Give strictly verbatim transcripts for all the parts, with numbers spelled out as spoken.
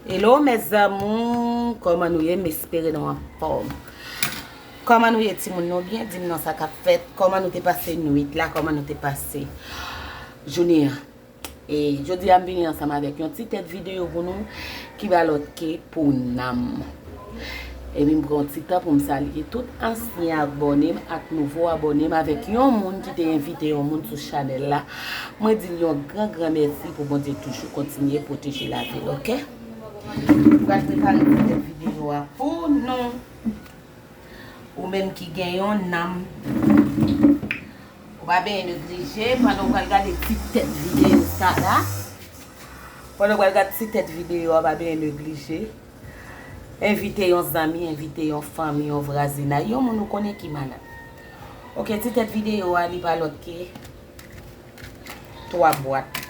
Hello mes amours, kòman nou ye? M espere nou anfòm. Kòman nou ye timoun, nou byen? Di m non, sa k ap fèt? Kòman nou te pase nwit la? Kòman nou te pase jounen an? E jodi a m vini ansanm avèk yon ti tèt videyo pou nou ki pa lòt ke pou nanm. Epi m pran yon ti tan pou m salye tout ansyen abòne m ak nouvo abòne m avèk yon moun ki te envite yon moun sou chanèl la. Mwen di l yon gran gran mèsi pou Bondye toujou kontinye pwoteje lavi l, oke? M pral prepare ti tèt videyo a pou nou. Ou menm ki gen yon nanm, ou pa benyen neglije pandan w pral gade ti tèt videyo sa la. Pandan w pral gade ti tèt videyo a, pa benyen neglije. Envite yon zanmi, envite yon fanmi, yon vwazinay, yon moun ou konnen ki malad. Oke, ti tèt videyo a, li pa lòt ke twa bwat.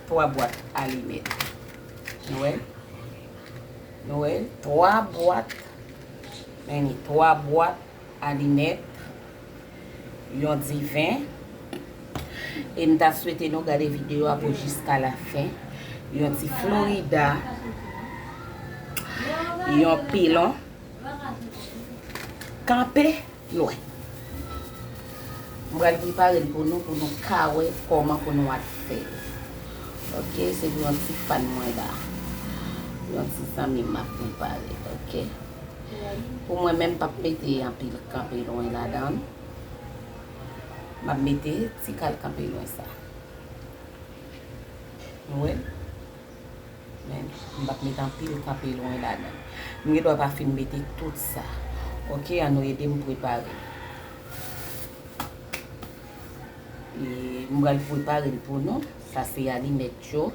Twa bwat alimèt. Nou wè? Nou wè? Twa bwat. Men ni twa bwat alimèt. Yon diven. E m ta swete nou gade videyo a pou jiska la fen. Yon ti Florida. Yon pilon. Kanpe lwen. M pral prepare l pou nou, pou nou ka wè kòman pou nou al fè l. Oke, se pou yon ti fan mwen la. Yon ti zanmi m ap prepare, oke. Pou mwen menm, m p ap mete anpil kanpe lwen ladan l. M ap mete ti kal kanpe lwen sa. Nou wè? Men, m p ap met anpil kanpe lwen ladan. M gen dwa pa fin mete tout sa. Oke, ann nou ede m prepare. E m pral prepare l pou nou. Sa se alimèt yo.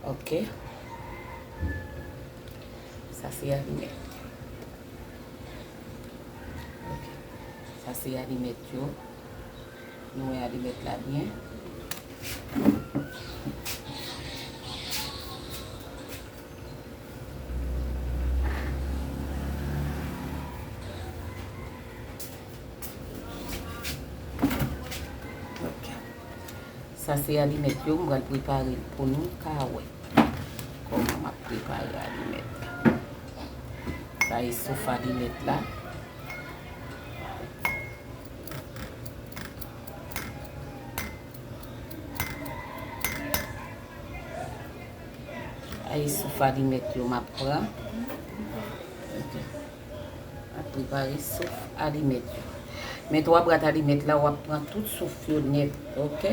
Oke. Sa se alimèt. Oke. Sa se alimèt yo. Nou wè alimèt la byen. Oke. Sa se alimèt yo, m pral prepare l pou nou ka wè kòman m ap prepare alimèt la. Sa e souf alimèt la. Ay, souf alimèt yo m ap pran. Ok. M ap prepare souf alimèt yo. Men twa bwat alimèt la, w ap pran tout souf yo nèt, ok?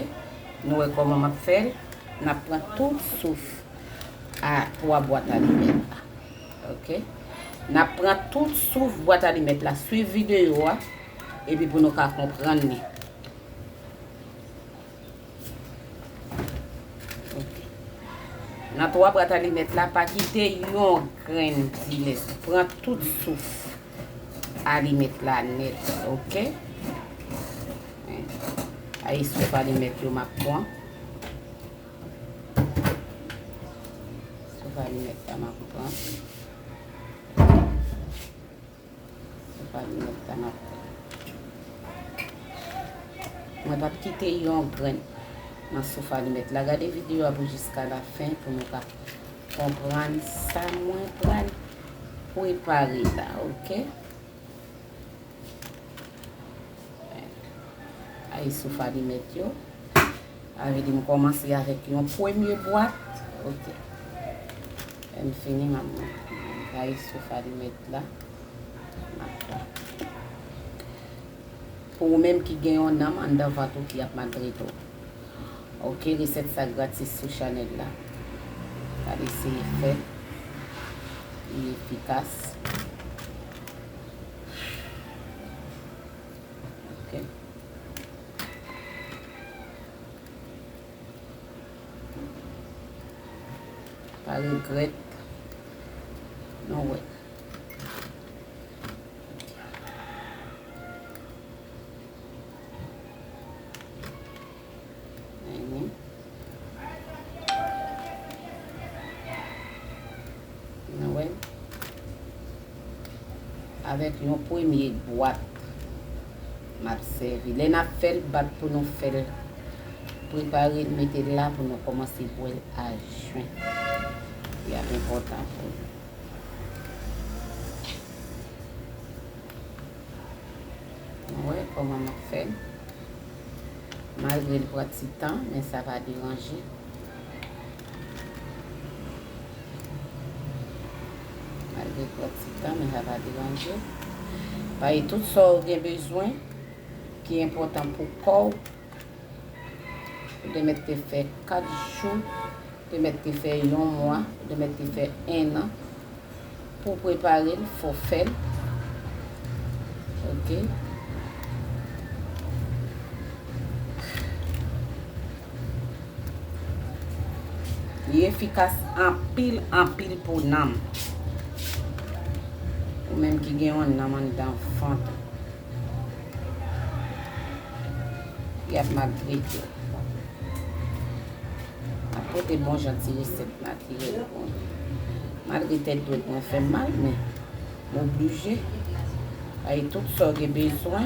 Nou wè kòman m ap fè l? N ap pran tout souf a twa bwat alimèt la, ok? N ap pran tout souf bwat alimèt la. Swiv videyo a, epi pou nou ka konprann li. Ok. Nan twa bwat alimèt la, pa kite yon grenn ti lès. Pran tout souf alimèt la nèt, ok? Ay, souf alimèt yo m ap pran. Souf alimèt la m ap pran. Souf alimèt la m ap pran. Mwen p ap kite yon grenn nan souf alimèt la. Gade videyo a pou jiska la fen pou nou ka konprann sa mwen pral prepare la, ok? Ay, souf alimèt yo. Sa vle di m kòmanse avèk yon premye bwat. Ok. Lè m fini, m ap montre. Ay, souf alimèt la. M ap pran. Pou ou menm ki gen yon nanm anndan vant ou ki ap maltrete w. Ok, resèt sa gratis sou chanèl la. Al eseye fè. Li efikas. Ok. Pa regrèt. Nou wè. Mhm. Nou wè. Avèk yon premye bwat, m ap sèvi. Lè n ap fè l, bat pou nou fè l. Prepare l, mete l la pou nou kòmanse bwè l a jen. Li ap enpòtan pou nou. Nou wè kòman m ap fè l. Malgre l pran ti tan, men sa pa deranje. Malgre l pran ti tan, men sa pa deranje. Paske tout sa w gen bezwen ki enpòtan pou kò w, ou te mèt te fè kat jou, ou te mèt te fè yon mwa, ou te mèt te fè en an. Pou w prepare l, fò w fè l. Oke. Li efikas anpil, anpil pou nanm. Ou menm ki gen yon nanm anndan vant ou, y ap maltrete w. M ap pote bon jan ti resèt natirèl pou nou. Malgre tèt dwèt mwen fè m mal, men m oblije. Paske tout sa w gen bezwen,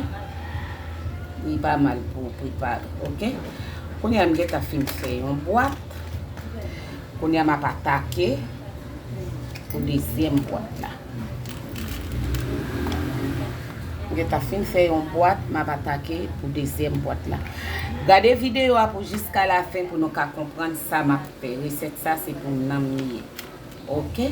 li pa mal pou w prepare, oke? Kounye a, m gentan fin fè yon bwat. Kounye a, m ap atake pou dezyèm bwat la. M gentan fin fè yon bwat, m ap atake pou dezyèm bwat la. Gade videyo a pou jiska lafen pou nou ka konprann sa m ap fè. Resèt sa se pou nanm li ye. Oke?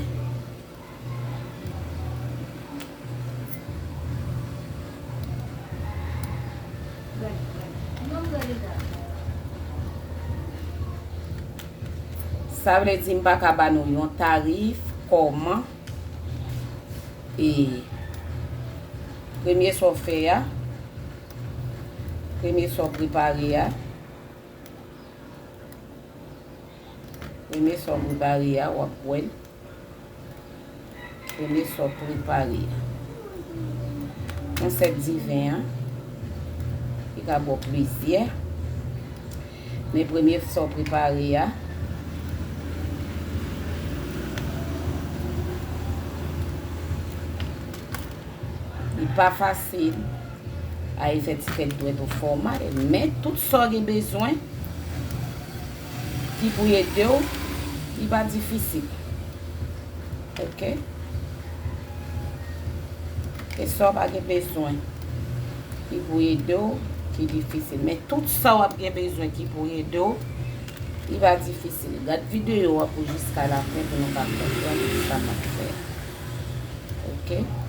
Sa vle di m pa ka ba nou yon tarif kòman e premye sa w fè a, premye sa w prepare a, premye sa w prepare a, w ap wè l. Premye sa w prepare a. Konsèp diven an, li ka ba w plizyè. Men premye sa w prepare a, li pa fasil. Ay fè ti tèt dwèt ou fè w mal. Men tout sa w gen bezwen ki pou ede w, li pa difisil. Oke? E sa w pa gen bezwen ki pou ede w, ki difisil. Men tout sa w ap gen bezwen ki pou ede w, li pa difisil. Gad videyo a pou jiska lafen pou nou ka konprann sa m ap fè. Oke? Ok.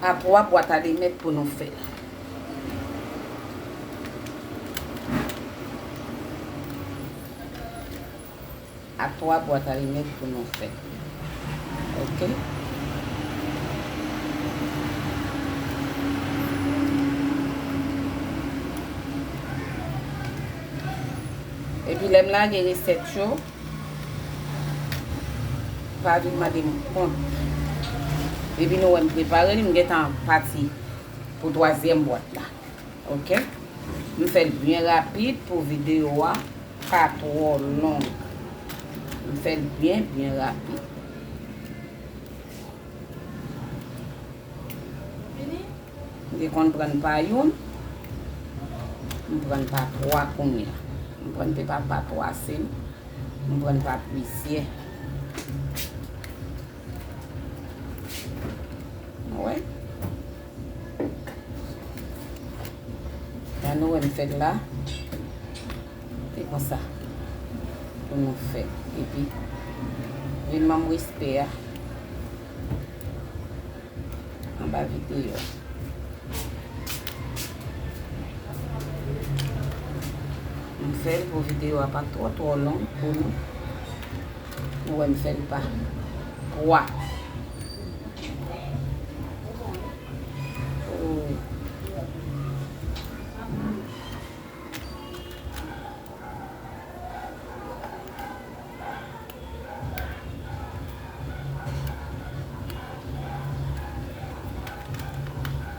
A twa bwat alimèt pou nou fè. A twa bwat alimèt pou nou fè. Ok. Epi lè m lage resèt yo, pa vin mande m kont. Epi nou wè m prepare li, m gentan pati pou twazyèm bwat la. Ok? M fè l byen rapid pou videyo a pa twò long. M fè l byen, byen rapid. M te konn pran pa youn, m pran pa twa kounye a. M pran pepa pa twa, se m pran pa plizyè. Wè. Jan nou wè m fè l la, se konsa pou nou fè. Epi, vin ban m respè a anba videyo. M fè l pou videyo a pa twò, twò long pou nou. Nou wè m fè l pa twa. Oh.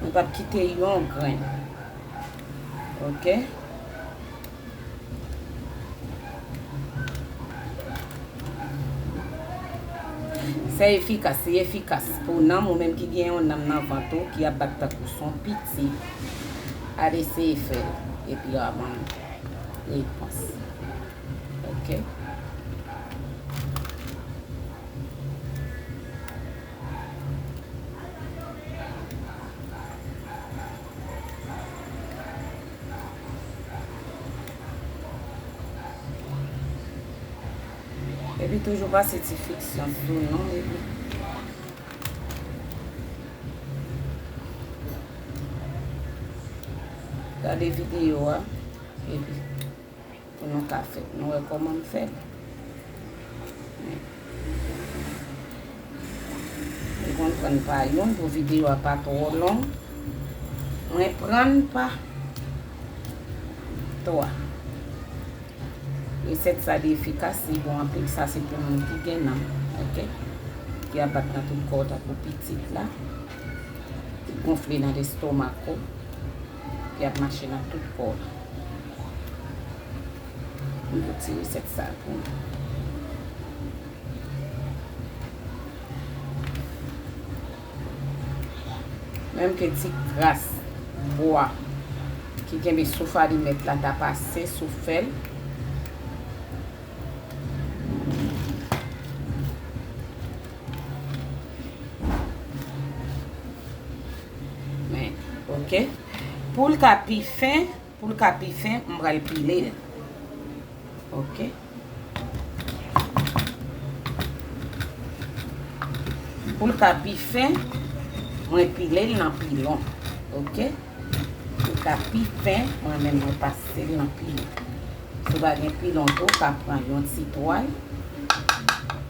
Li p ap kite yon grenn. Oke? Sa efikas, li efikas pou nanm ou menm ki gen yon nanm nan vant ou ki ap bat tankou se yon pitit. Al eseye fè l epi w a ban m repons. Oke? Epi toujou pase ti friksyon sou non, epi gade videyo a, epi pou nou ka fè. Nou wè kòman m fè l. Men, mwen konn pran pa youn pou videyo a pa twò long. Mwen pran pa twa. Resèt sa li efikas, li bon anpil. Sa se pou moun ki gen nanm, oke? Ki ap bat nan tout kò w tankou pitit la. Ki gonfle nan lestomak ou. Ki ap mache nan tout kò w la. M pou ti resèt sa pou nou. Menm ke ti kras bwa ki kenbe souf alimèt la ta pase sou fè l. Men, oke. Pou l ka pi fen, pou l ka pi fen, m pral pile l. Oke. Pou l ka pi fen, mwen pile l nan pilon. Oke? Pou l ka pi fen, mwen menm mwen pase l nan pilon. Si w pa gen pilon tou, w ka pran yon ti twal,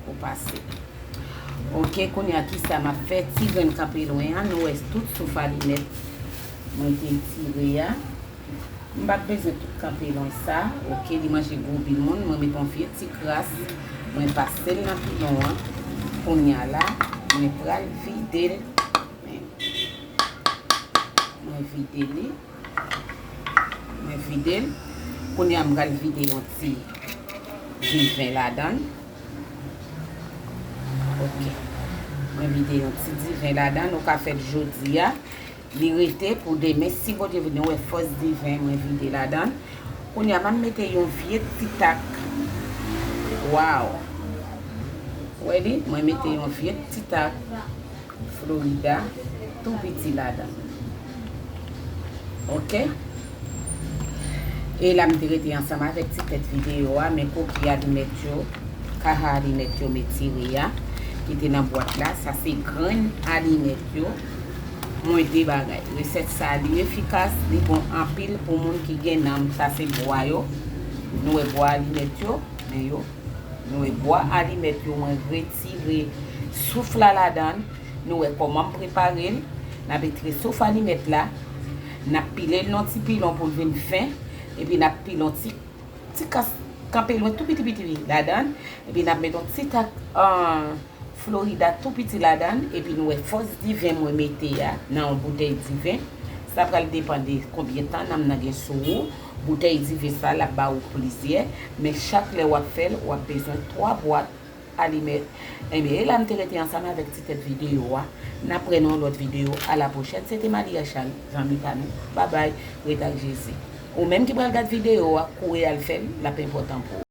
ou pase l. Oke, kounye a kisa m ap fè? Ti grenn kanpe lwen an, nou wè tout souf alimèt mwen te tire a. M pa t bezwen tout kanpe lwen sa, oke, li manje gwo bil moun, mwen met yon vye ti kras, mwen pase l nan pilon an. Kounye a la, mwen pral vide l. Men, mwen vide li. Mwen vide l. Kounye a m pral vide yon ti diven ladan l. Oke. Mwen vide yon ti diven ladan l. Ou ka fè l jodi a. Li rete pou demen. Si Bondye vle, nou wè fòs diven mwen vide ladan l. Kounye a, m ap mete yon vye ti tak. Waw! Ou wè li? Mwen mete yon vye ti tak Florida tou piti ladan l. Oke? E la m te rete ansanm avèk ti tèt videyo a, men koki alimèt yo, kaha alimèt yo m etire a, ki te nan bwat la, sa se grenn alimèt yo. Mwen de bagay. Resèt sa li efikas, li bon anpil pou moun ki gen nanm. Sa se bwa yo. Nou wè bwa alimèt yo, men yo. Nou wè bwa alimèt yo, mwen retire souf la ladan l. Nou wè kòman m prepare l. N ap retire souf alimèt la. N ap pile l nan ti pilon pou l vin fen. Epi n ap pile yon ti, ti kas kanpe lwen tou piti piti ladan l. Epi n ap met yon ti tak, ah, Florida tou piti ladan l. Epi nou wè fòs diven mwen mete a nan yon boutèy diven. Sa pral depann de konbyen tan nanm nan gen sou ou. Boutèy diven sa l ap ba ou plizyè, men chak lè w ap fè l, w ap bezwen twa bwat alimèt. Ebyen, e la m te rete ansanm avèk ti tèt videyo a. N ap wè nan yon lòt videyo. A la pwochèn. Se te Maria Charles, zanmi pa nou. Babay, ret ak Jezi. Ou menm ki pral gad videyo a, kouri al fè l, l ap enpòtan pou ou.